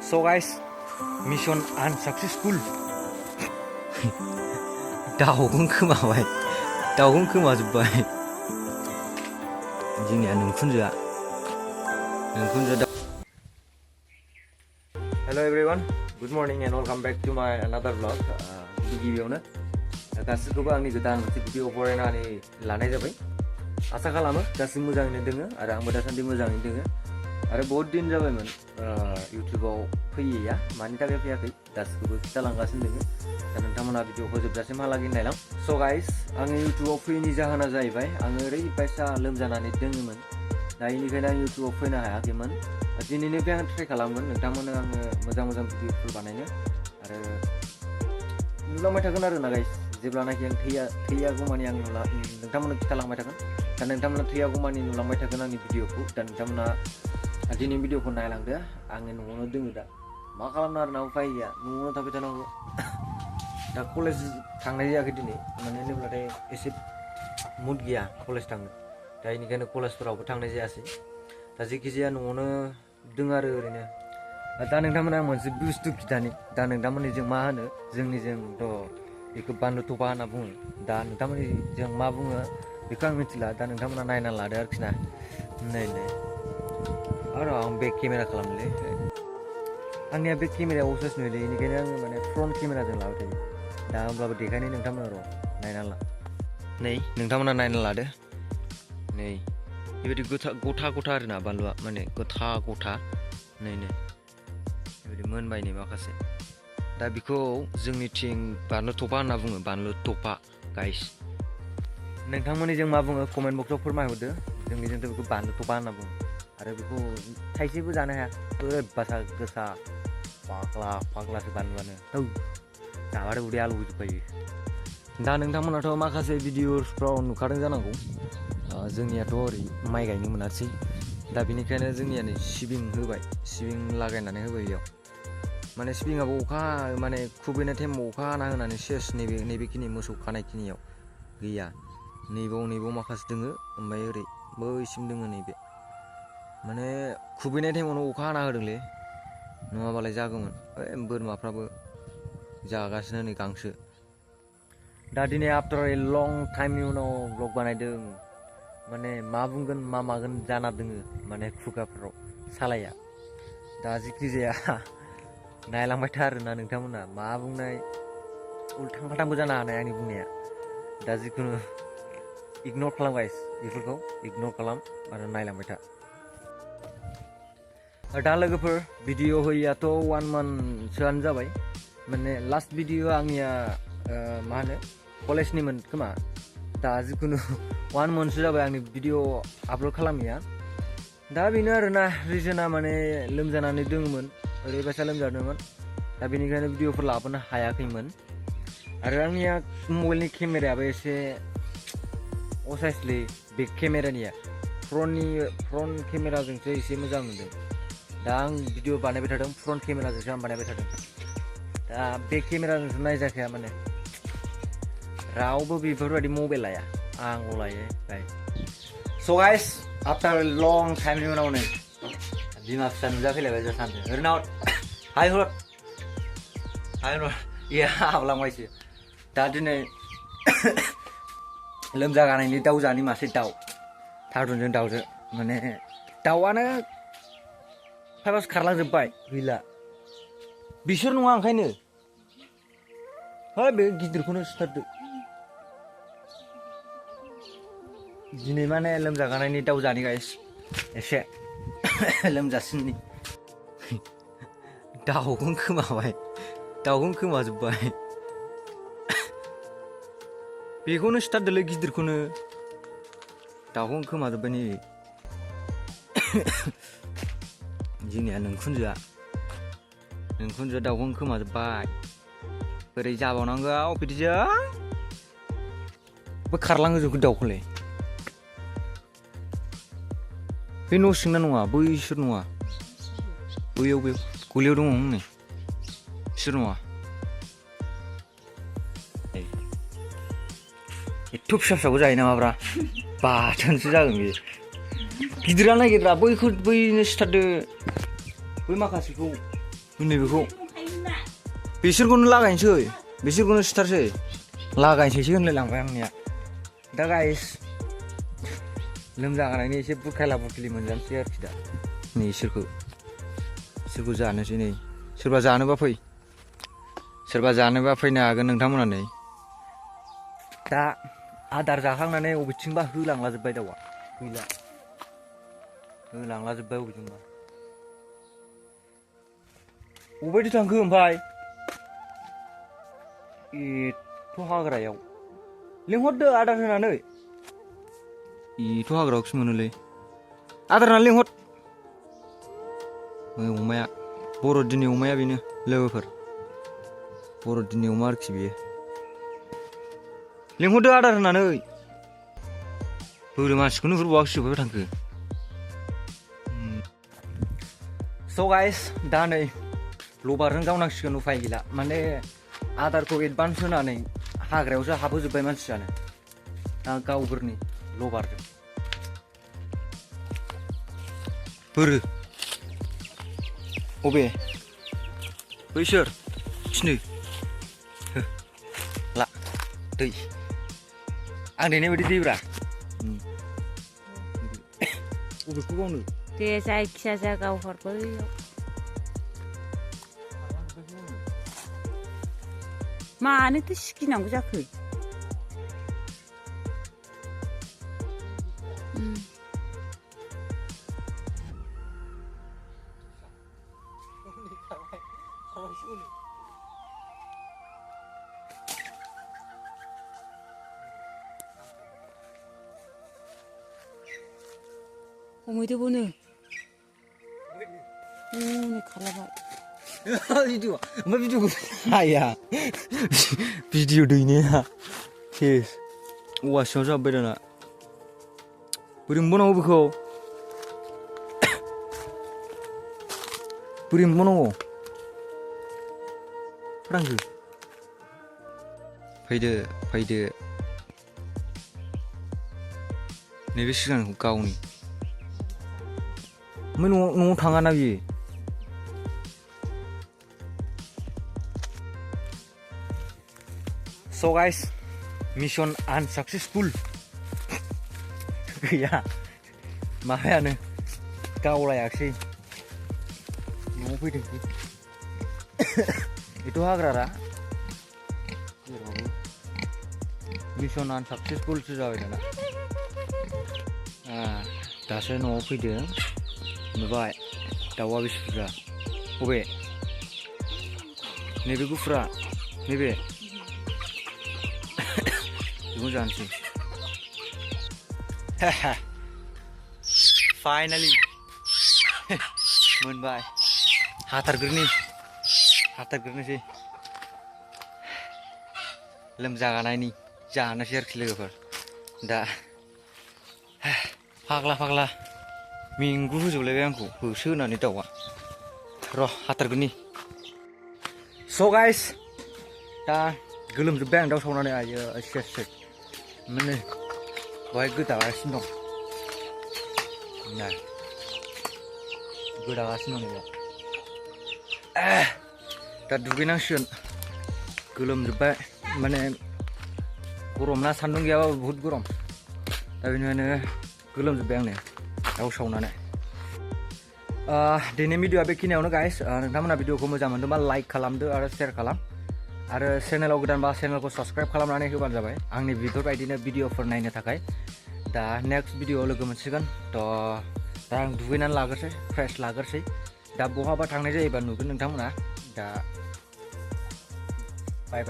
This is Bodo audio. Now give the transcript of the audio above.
So guys, mission unsuccessful. 다오군 그마와이. 다오군 그마주바이. 지니야 능쿤주야. 능쿤주. Hello everyone. Good morning and welcome back to my another vlog. गिबियावनो गासिखौबो आंनि गोदान मोनसे भिडिअ फरायनानै लानाय जाबाय। आसा खालामो गासिबो मोजाङैनो दोङो आरो आंबो दासान्दि मोजाङैनो दोङो। आरो बहुत दिन जाबायमोन इउटिउबाव फैयैया मानि थाखाय फैयाखै गासिखौबो खिथालांगासिनो दोङो। दा नोंथांमोना भिडिअखौ जोबजासिमहालागै नायलां। स' गाइस आङो इउटिउबाव फैयैनि जाहोना जाहैबाय आङो ओरैबायसा लोमजानानै दोङोमोन। दा बेनिखायनो आं इउटिउबाव फैनो हायाखैमोन। दिनैनिफ्राय आं ट्राइ खालामगोन नोंथांमोननो आङो मोजां मोजां भिडिअफोर बानायनो आरो नुलांबाय थागोन आरो ना गाइस। जेब्लानाखि आं थैयागौमानि आं नोंथांमोननो खिथालांबाय थागोन। दा नोंथांमोना थैयागौमानि नुलांबाय थागोन आंनि भिडिअखौ। दा नोंथांमोना दिनै भिडिअखौ नायलांदो। आङो न'आवनो दोङो दा मा खालामनो आरो ना उफाय गैया न'आवनो थाबाय थानांगौ। दा कलेज थांनाय जायाखै दिनै मानो होनोब्लाथाय एसे मुड गैया कलेज थांनो। दा बेनिखायनो कलेजफोरावबो थांनाय जायासै। दा जेखिजाया न'आवनो दों आरो ओरैनो। दा नोंथांमोना मोनसे बुस्थु खिथानि। दा नोंथांमोननिजों मा होनो जोंनिजोंथ' बेखौ बानलु थफा होनना बुङो। दा नोंथांमोननिजों मा बुङो बेखौ आं मिथिला। दा नोंथांमोना नायना लादो आरोखि ना। नाय आरो आं बेक केमेरा खालामोलै आंनिया बेक केमेरायाव असाइस नुयोलै बेनिखायनो आङो माने फ्रन्ट केमेराजों लाबाय थायो। दा होमब्लाबो देखायनो नोंथांमोना र' नायना ला। नै नोंथांमोना नायना लादो। नै बेबायदि गथा गथा आरोना बानलुआ माने गथा नै बेबायदि मोनबाय नै माखासे। दा बेखौ जोंनिथिं बानलु थफा होनना बुङो। बानलु थफा गाइस नोंथांमोननिजों मा बुङो कमेन्ट बक्सआव फोरमायहरदो। जोंनिजोंथ' बेखौ बानलु थफा होनना बुङो। आरो बेखौ थाइसेबो जानो हाया ओरैबायसा गोसा फाग्लासो बानलुआनो जाबाथाय उदै आलौजोबखायो। दा नोंथांमोनाथ' माखासे भिडिअसफ्राव नुखादों जानांगौ। जोंनियाथ' ओरै माइ गायनो मोनासै। दा बेनिखायनो जोंनिया नै सिबिं होबाय सिबिं लागायनानै होबाय बेयाव। माने सिबिङाबो अखा माने खुबैनाय टाइमाव अखा हाना होनानै सेस नैबेखिनि मोसौ खानायखिनियाव गैया। नैबाव माखासे दोङो ओमफ्राय ओरै बैसिम दोङो नैबे। माने खुबैनाय टाइमावनो अखा हाना होदोंलै नङाबालाय जागौमोन। बोरमाफ्राबो जागासिनो नै गांसो। दा दिनै आफ्टार ए लं टाइमनि उनाव ब्लग बानायदों। माने मा बुंगोन मा मागोन जाना दोङो माने खुगाफ्राव सालाया। दा जिखि जाया नायलांबाय था आरोना नोंथांमोना मा बुंनाय उल्थां फाल्थांबो जानो हानाय आंनि बुंनाया। दा जिखुनु इगनर खालाम गाइस बेफोरखौ इगनर खालाम आरो नायलांबाय था। दा लोगोफोर भिडिअ होयैयाथ' 1 मान्थसोआनो जाबाय। माने लास्ट भिडिअ आंनिया मा होनो कलेजनिमोन खोमा। दा जिखुनु 1 मान्थसो जाबाय आंनि भिडिअ आपल'ड खालामैया। दा बेनो आरोना रिजोना माने लोमजानानै दङमोन ओरैबायसा लोमजादोंमोन। दा बेनिखायनो भिडिअफोर लाबोनो हायाखैमोन। आरो आंनिया मबाइलनि केमेरायाबो एसे असाइसलै बेक केमेरानिया फ्रन्ट केमेराजोंसो एसे मोजां नुदों। दा आं भिडिअ बानायबाय थादों फ्रन्ट केमेराजोंसो आं बानायबाय थादों। दा बेक केमेराजोंसो नायजाखाया माने रावबो बेफोरबायदि मबाइल लाया आंल' लायो गाइस। स' गाइस आफ्टार लं टाइमनि उनाव नै बिमा फिसा नुजाफैलायबाय जों सानदों ओरैनो हाय हर इया हाबलांबायसो। दा दिनै लोमजागानायनि दाउ जानि मासे दाउ थारुनजों दाउजों माने दाउआनो फाइभास खारलांजोब्बाय गैला। बिसोर नङा ओंखायनो बे गिदिरखौनो सिथारदो। दिनै माने लोमजागानायनि दाउ जानि गाइस एसे लोमजासिननि दाउखौनो खोमाजोब्बाय। बेखौनो सिथारदोलै गिदिरखौनो दाउखौनो खोमाजोब्बाय नै जोंनिया नोंखुनजोआ दाउखौनो खोमाजोब्बाय। बोरै जाबावनांगौ बिदिजों बे खारलांहोजोबखो दाउखौलाय। बे न' सिंना नङा बैसोर नङा बैयाव गलियाव दङ नै बिसोर नङा। एथ' फिसाखौ जायो नामाब्रा बाथोनसो जागोन बेयो। गिदिरा नागिरला बैनो सिथारदो बै माखासेखौ नैबेखौ बिसोरखौनो लागायनोसै बिसोरखौनो सिथारसै लागायनोसैसो होनलायलांबाय आंनिया दा गाइस लोमजागानायनि एसे बुरखायला बुरखिलि मोनजानोसै आरोखि दा नै इसोरखौ जानोसै नै सोरबा जानोबा फैनो हागोन नोंथांमोना नै दा आदार जाखांनानै बबेथिंबा होलांला जोब्बाय दाउआ गैला होलांला जोब्बाय बबेथिंबा बबेबायदि थांखो ओमफ्राय एथ' हाग्रायाव लिंहरदो आदार होनानै एथ' हाग्रायावसो मोनोलै आदार होनानै लिंहर अमाया बर'दिननि अमाया बेनो लोगोफोर बर'दिननि अमा आरोखि बेयो लिंहरदो आदार होनानै बोरो मानसिखौनो नुहुरबावाखैसो बबेयाव थांखो स' गाइस दा नै लबारजों गावनांसिगोन उफाय गैला माने आदारखौ एडभान्स होनानै हाग्रायावसो हाबहोजोब्बाय मानसियानो दा गावगोरनि लबारजों बोरो अबे बैसोर खिनो ला दै आं देनाय बायदि दैब्रा बबेखौ गावनो दे जायखिजाया गावहर बैयाव मानोथो सिगिनांगौ जाखो हमहैदो बोनो खालामबाय भिडिअ ओमफ्राय भिडिअखौ हाया भिडिअ दैनाया सेस औवा सिङाव जाबबाय दाना बोरै मोनबावनांगौ बेखौ बोरै मोनबावनांगौ फोरांगो फैदो नैबे सिगांखौ गावनि ओमफ्राय न'आव थाङाना बियो स' गाइस मिशन आनसाक्सेसफुल गैया माबायानो गावलायाखसै न'आव फैदों बेथ' हाग्रारा मिशन आनसाक्सेसफुलसो जाबाय दाना दासो न'आव फैदों नुबाय दाउआ बेसे बुरजा बबे नैबे गुफुरा नैबे बेखौ जानोसै फाइनालि मोनबाय हाथारग्रोनोसै लोमजागानायनि जानोसै आरोखि लोगोफोर दा फाग्ला मेंगु होजोबलायबाय आंखौ होसो होनानै दाउआ र' हाथारगोननि स' गाइस दा गोलोमजोब्बाय आं दाउ सावनानै आयो सेस माने बहाय गोदागासिनो दं गोदागासिनो दं दा दुगैनांसिगोन गोलोमजोब्बाय माने गरम ना सान्दुं गैयाबाबो बुहुत गरम दा बेनिखायनो गोलोमजोब्बाय आंनो दाउ सावनानै दिनै भिडिअआ बेखिनियावनो गाइस नोंथांमोना भिडिअखौ मोजां मोनदोंबा लाइक खालामदो आरो शेयार खालाम आरो चेनेलाव गोदानबा चेनेलखौ साबस्क्राइब खालामनानै होबानो जाबाय आंनि बेफोरबायदिनो भिडिअफोर नायनो थाखाय दा नेक्स्ट भिडिअआव लोगो मोनसिगोन दा आं दुगैनानै लाग्रोसै फ्रेश लाग्रोसै दा बहाबा थांनाय जायोबा नुगोन नोंथांमोना दा बाय